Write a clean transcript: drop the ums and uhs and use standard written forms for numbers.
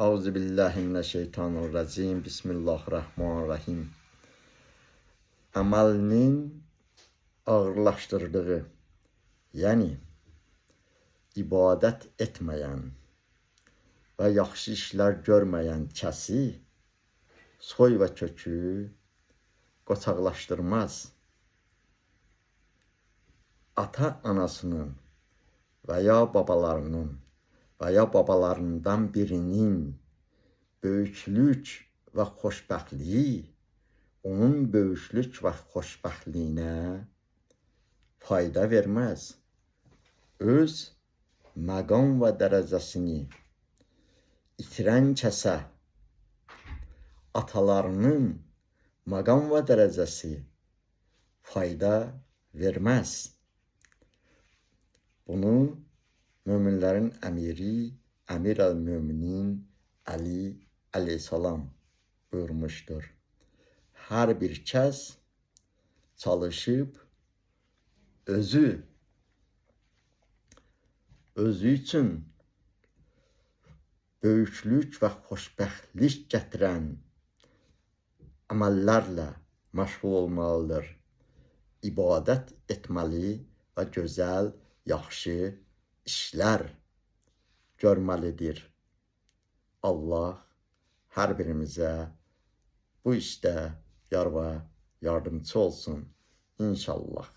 Auzubillahiminəşşeytanirracim. Bismillahirrahmanirrahim. Əməlinin ağırlaşdırdığı, yəni ibadət etməyən və yaxşı işlər görməyən kəsi soy və kökü qoçaqlaşdırmaz. Ata anasının və ya babalarının və ya babalarından birinin böyüklük və xoşbəxtliyi onun böyüklük və xoşbəxtliyinə fayda verməz. Öz məqam və dərəcəsini itirən kəsə atalarının məqam və dərəcəsi fayda verməz. Bunu möminlərin əmiri, Əmir əl-Möminin Əli əleyhissalam buyurmuşdur. Hər bir kəs çalışıb özü üçün böyüklük və xoşbəxtlik gətirən əməllərlə məşğul olmalıdır. İbadət etməli və gözəl, yaxşı işlər görməlidir. Allah hər birimizə bu işdə yar və yardımçı olsun inşallah.